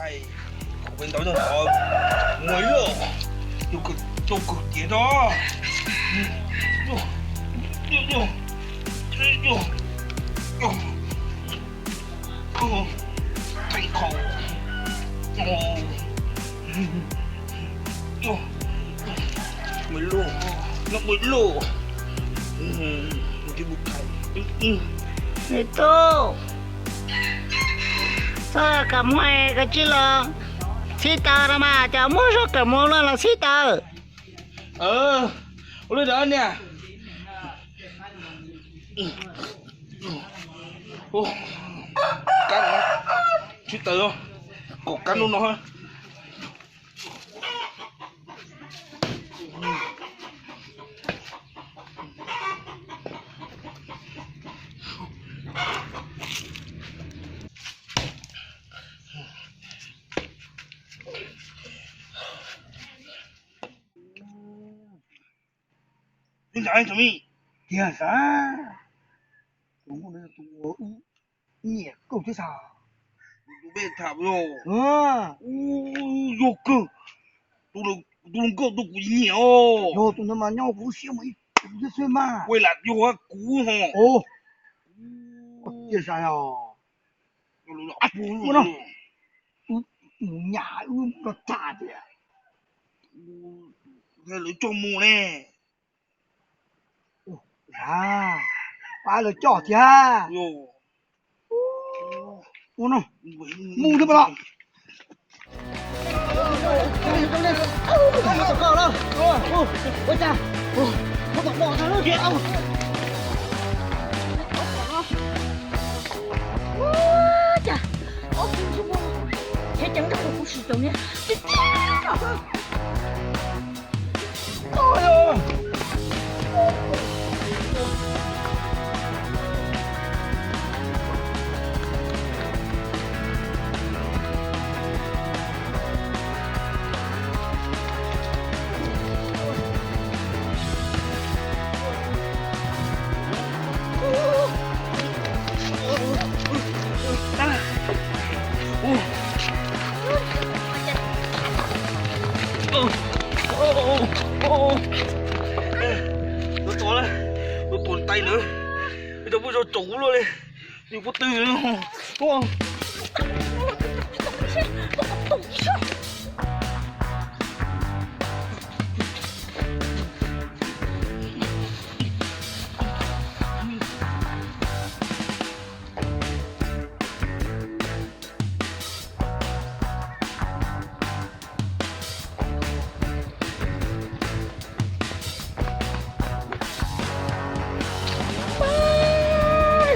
Khaum peb ntawd no, muaj ib lub, yus kawg tiag no. Theej khaum. Muaj ib lub, no muaj ib lub. Nws tub, txhob kam muag koj tsis los txhib taws no mas, cas muab zaub kawm mus no los txhib taws. Ua li ntawd niam. Kab no, tsis tawm, kom kab no no. Ntxawm, Ntxawm Mim, tiag sav, tus nkauj no yog tus uas wb nyiam kawg thiab sav. Tus peb tham yog, yog kawg, tus nkauj tus kuv nyiam os. Yog tus ntawd mas nyob kuv lub siab mas ib tug thiab xwb mas. Ua lam yog kuv ho. Tiag sav os. Ua no, wb mus nyam wb mus rau tag tias lawv coj mus ne. Pab lawv coj thiab. Ua no, mus thiab mas los. Ua cas, ua tom no tag lawm. Ua cas, thiab ceeb rau kuv sim caum niag. Tus tuav, tus tuav ntais ntawd, tus puab zog tsaus kuv luaj li, tus puab twg.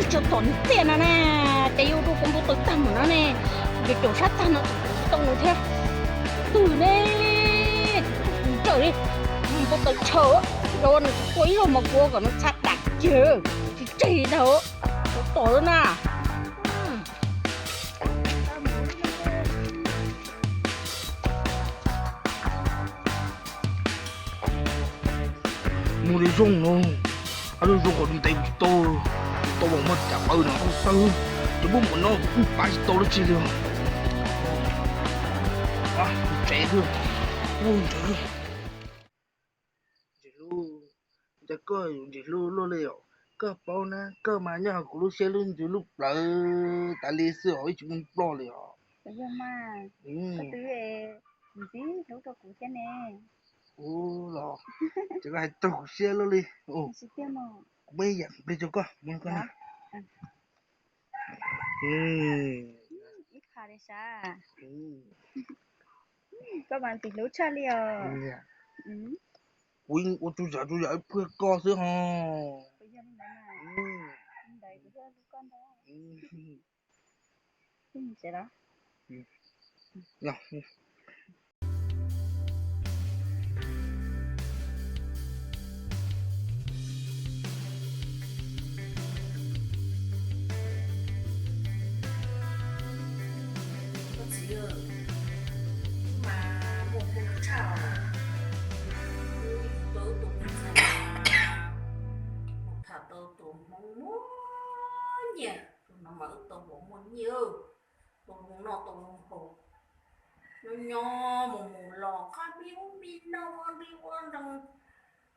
Tso tom nws tiaj no na, ces yuav rau kuv npau taws tag mus no ne, ces caum sab tag no tau nws thiab. Twg ne, ntsawm li, npau taws tshawm, nws tua ib zaug mas kuv kom nws txha dam kiag, tsis tseg li ntag, tua tom lawm na. Mus li zoo no, ab zoo zoo kom ntev tsis tau, tsis tau los muaj cam paws no tawg, ces muab mus no kuj pab tsis tau dab tsi li. Tsev, ntawd, Ntxwg Hlub, cas koj yuav Ntxwg Hlub luaj li os? Koj paub na, koj mas nyob hauv kuv lub siab lub ntsws lub plawv tas li xwb os, ib tsis muaj ploj li os. Yog mas, koj twb ntxim hlub rau kuv thiab ne. Ua los, ces koj hais raug kuv siab luaj li. Kuv muaj ib yam plig rau koj, muab koj na. Ib qha li sav. Koj mas ntxim hlub tshaj li os. Kuv yeej ua tsuj zam tsuj zam ib pliag koj xwb ho. Koj txiv, wb mas muaj hmoo tshaj os. Wb tau tus me ntxhais mas mus tham tau tus hmoob muaj nyiaj, tus no mas wb tau los muaj nyiaj, tau zoo noj tau zoo haus. Nyob nyob mus mus los qab me ub me no, me ua nrog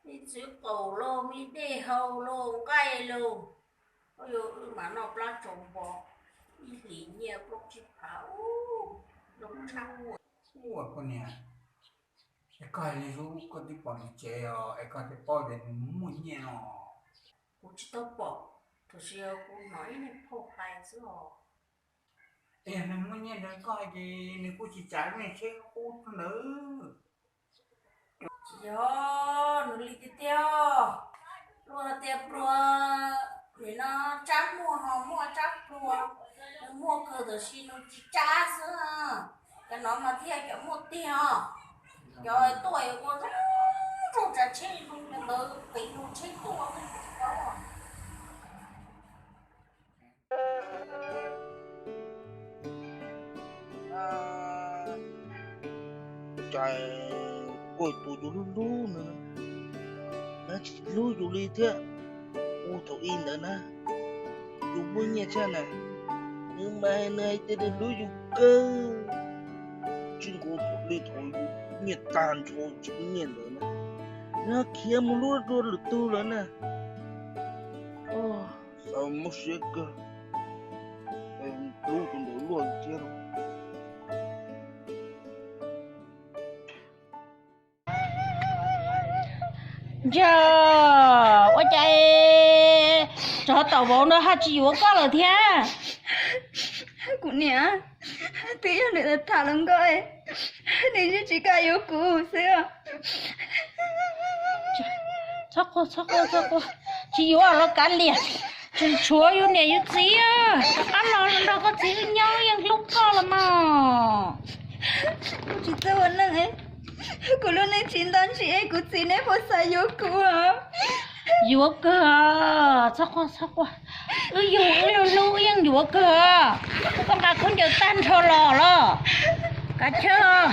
me txwv qaum los me dej haus los nqaij los. Ua yog wb mas noj plab tsaus npo, ib hlis nyiaj plaub tsib phav, zoo tshaj. Ua koj niam, es koj hais li lub koj twb pom nws tsev os, es koj twb paub tias nws muaj nyiaj no? Kuv tsis tau pom, tab sis kuv hnov ib niag phauj hais xwb os. Es yog nws muaj nyiaj ntawd koj hais ces nws kuj tsis tsav lub niag tsheb qub ntawd. Tsis yog nws li tiag tiag, luag tias pluag, nim no tsab muag ho muaj tsab pluag, nws muaj kawg tab sis nws tsis tsab xwb. Cov no mas thiaj cov muaj tiag os. Cov tuaj ua zoo zoo tsav tsheb zoo li ntawd qiv mus tsheb tuaj. Cas kuj tus yus hlub hlub no, nws tsis hlub yus li thiab. Ua thaum ub ntawd na, yus muaj nyiaj tshaj na, nws mas nws hais tias nws hlub yus kawg. Tsis nkaus li thaum yus nyiaj tag nrho tsis muaj nyiaj ntawd na, nws khiav mus hlub dua lwm tus lawm na. Xav mob siab kawg, hlub tus ntawd luaj thiab. Yog ua cas tsov tom vauv no ho tsis yuav koj lawm thiab? Kuv niam, twb yog nws tham hluas nkauj, nws yeej tsis kam yuav kuv xwb. Txhob quaj, txhob quaj, txhob quaj, tsis yuav los kav liam. Tseem tshuav yus niam yus txiv, rov qab los nrog koj txiv nyob yeej hlub koj los mas. Kuv tsis txawj ua neej, kuv lub neej tsis nto ntsis, kuv txiv neb puas xav yuav kuv? Yuav kawg, txhob quaj, txhob quaj. Wb yug wb lub hlub wb yeej yuav kawg. Wb koj nqa khaub ncaws tag nrho los los, kav chawj los.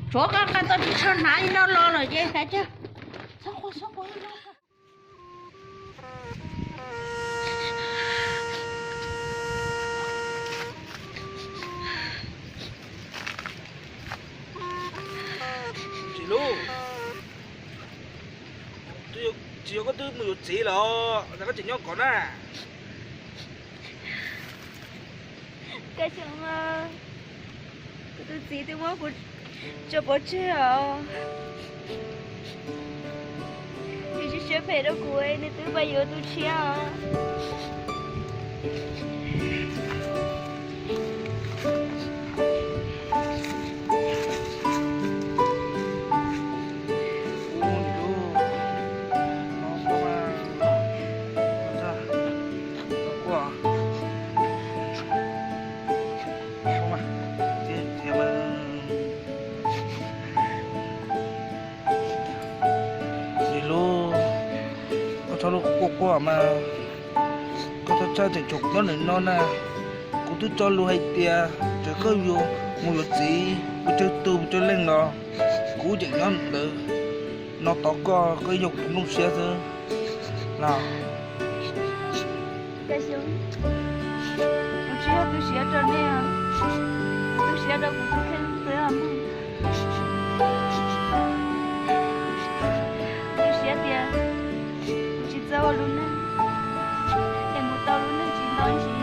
Tsuav koj nqa tau ris tsho hnav li no los lawm ces kav chawj. Txhob quaj, txhob quaj. Tsis lub, tsis yog koj twb mus yuav txiv los, cas koj tseem nyob kom na? Koj xyov, kuv tus txiv twb muab kuv tso pov tseg os. Nws tsis siab phem rau kuv, nws twb pab yuav tus tshiab os. Txiv lub, koj txhob quaj quaj mas, koj txhob txhawj tseem tshuav koj nim no na. Kuv twb tso lus hais tias txawm koj yuav mus yuav txiv pes tsawg tug pes tsawg leej los kuv tseem nyob ntawd no tos koj, koj yog kuv tus nplooj siab xwb los. Kuv tsis yog tu siab rau nej, tu siab rau kuv tus kheej xwb os mog. Tu siab tias kuv tsis txawj ua lub neej, es mus tau lub neej tsis nto ntsis,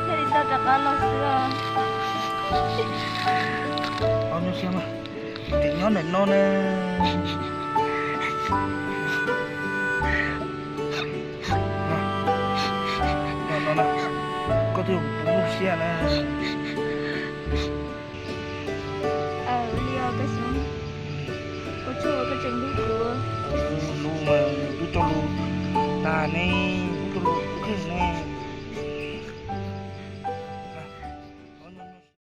thiaj li tau rov qab los xwb os. Tseem nyob ntawm no ne. Koj twb ua kuv tu siab na. Li os koj xyov, ua tsaug uas koj tseem hlub kuv. Hlub mas, twb tso lus tas ne, twb tso lus kheej ne.